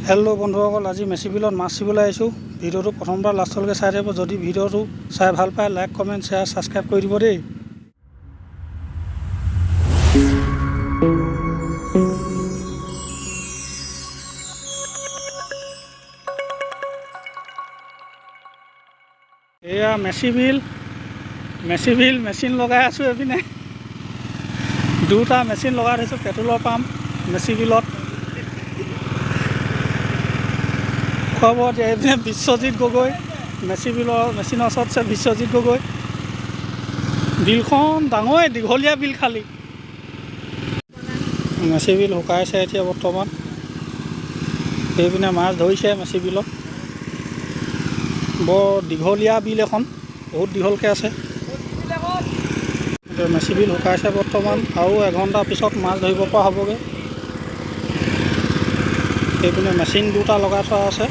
Hello' বন্ধুসকল, আজি মেচিবিলত মাছ চিবলৈ আহিছোঁ। ভিডিঅ'টো প্ৰথমবাৰ লাষ্টলৈকে চাই থাকিব। যদি ভিডিঅ'টো চাই ভাল পায়, লাইক, কমেণ্ট, শ্বেয়াৰ, ছাবস্ক্ৰাইব কৰি দিব দেই। এয়া মেচিবিল, মেচিবিল মেচিন লগাই আছোঁ। এইপিনে দুটা মেচিন লগাই থৈছোঁ, পেট্ৰলৰ পাম্প মেচিবিলত। খোৱা বোৱা দিয়া। এইপিনে বিশ্বজিৎ গগৈ, মেচিবিলৰ মেচিনৰ ওচৰত আছে বিশ্বজিৎ গগৈ। বিলখন ডাঙৰেই, দীঘলীয়া বিল। খালী মেচিবিল শুকাইছে এতিয়া বৰ্তমান। সেইপিনে মাছ ধৰিছে মেচিবিলত। বৰ দীঘলীয়া বিল এখন, বহুত দীঘলকৈ আছে। এতিয়া মেচিবিল শুকাইছে বৰ্তমান আৰু এঘণ্টাৰ পিছত মাছ ধৰিব পৰা হ'বগৈ। সেইপিনে মেচিন দুটা লগাই থোৱা আছে।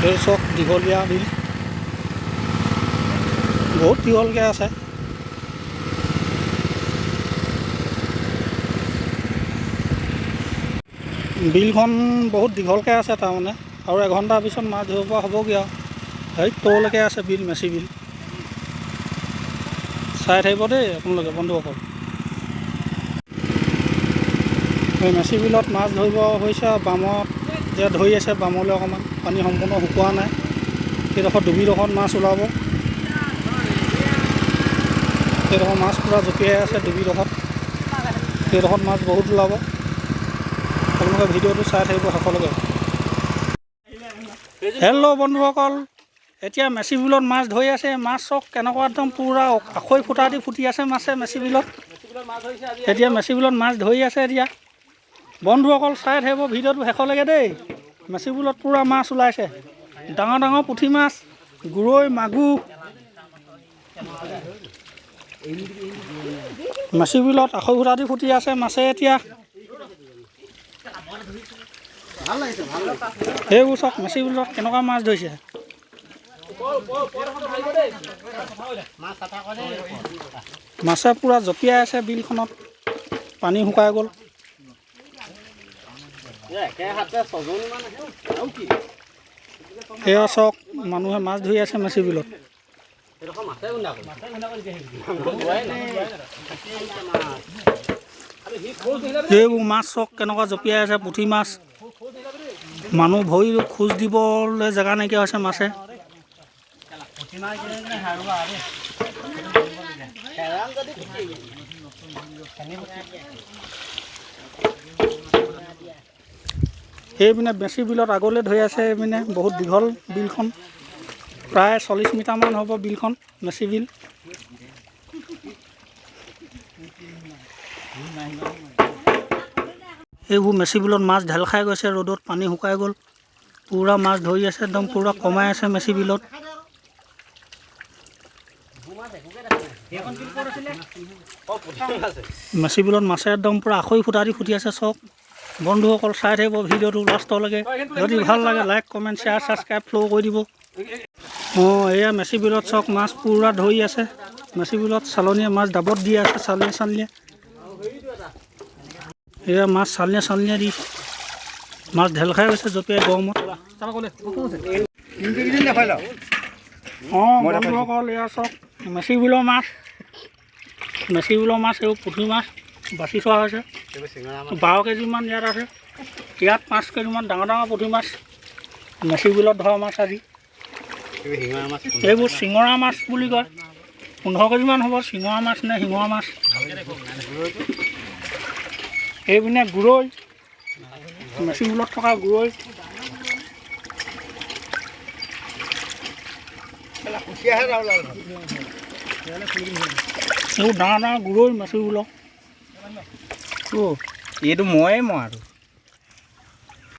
এই চাওক, দীঘলীয়া বিল, বহুত দীঘলকৈ আছে। বিলখন বহুত দীঘলকৈ আছে তাৰমানে আৰু এঘণ্টাৰ পিছত মাছ ধৰিব পৰা হ'বগৈ। আৰু সেই তলৈকে আছে বিল, মেচি বিল। চাই থাকিব দেই আপোনালোকে বন্ধুসকল। এই মেচি বিলত মাছ ধৰিব হৈছে আৰু বামত এতিয়া ধৰি আছে। বামলৈ অকণমান পানী সম্পূৰ্ণ শুকোৱা নাই। সেইডোখৰ ডুবিডোখৰত মাছ ওলাব। সেইডোখৰ মাছ পূৰা জঁপিয়াই আছে ডুবিডোখৰত। সেইডোখৰত মাছ বহুত ওলাব। আপোনালোকে ভিডিঅ'টো চাই থাকিব সকলোকে। হেল্ল' বন্ধুসকল, এতিয়া মেচিবিলত মাছ ধৰি আছে। মাছ চাওক কেনেকুৱা, একদম পূৰা আখৈ ফুটা দি ফুটি আছে মাছে মেচিবিলত। এতিয়া মেচিবিলত মাছ ধৰি আছে। এতিয়া বন্ধুসকল, চাই থাকিব ভিডিঅ'টো শেষলৈকে দেই। মেচিবিলত পূৰা মাছ ওলাইছে, ডাঙৰ ডাঙৰ পুঠি মাছ, গৰৈ, মাগুৰ। মেচিবিলত আখৈ ফুটা দি ফুটি আছে মাছে এতিয়া। সেইবোৰ চাওক, মেচিবিলত কেনেকুৱা মাছ ধৰিছে। মাছে পূৰা জঁপিয়াই আছে বিলখনত। পানী শুকাই গ'ল। সেয়া চাওক, মানুহে মাছ ধৰি আছে মেচিবিলত। সেইবোৰ মাছ চাওক কেনেকুৱা জঁপিয়াই আছে, পুঠি মাছ। মানুহ ভৰি খোজ দিবলৈ জেগা নাইকিয়া হৈছে মাছে। সেইপিনে বেছি বিলত আগলৈ ধৰি আছে। এইপিনে বহুত দীঘল বিলখন, প্ৰায় 40 মিটাৰমান হ'ব বিলখন, মেচি বিল। এইবোৰ মেচি বিলত মাছ ঢেল খাই গৈছে ৰ'দত। পানী শুকাই গ'ল। পূৰা মাছ ধৰি আছে, একদম পূৰা কমাই আছে মেচি বিলত। মেচি বিলত মাছে একদম পূৰা আখৈ ফুটা দি ফুটি আছে চাওক। বন্ধুসকল, চাই থাকিব ভিডিঅ'টো লাষ্টলৈকে। যদি ভাল লাগে, like, comment, share, subscribe, follow কৰি দিব। অঁ, এয়া মেচি বিলত চাওক, মাছ পূৰা ধৰি আছে। মেচি বিলত চালনীয়ে মাছ ডাবত দি আছে, চালনীয়ে চালনীয়ে। এয়া মাছ চালনীয়ে চালনীয়ে দিছে। মাছ ঢেল খাই গৈছে জঁপিয়াই গৰমত। অঁ বন্ধুসকল, এয়া চাওক, মেচি বিলৰ মাছ, মেচি বিলৰ মাছ। এইবোৰ পুঠি মাছ বাছি থোৱা হৈছে। 12 কেজিমান ইয়াত আছে, ইয়াত 5 কেজিমান। ডাঙৰ ডাঙৰ পুঠি মাছ, মেচি বিলত ধৰা মাছ আজি। এইবোৰ চিঙৰা মাছ বুলি কয়। 15 কেজিমান হ'ব চিঙৰা মাছ নে শিঙৰা মাছ। এইপিনে গৰৈ, মেচি বিলত থকা গৰৈ। এইবোৰ ডাঙৰ ডাঙৰ গৰৈ মেচি বিলৰ। এইটো ময়ে মৰাটো।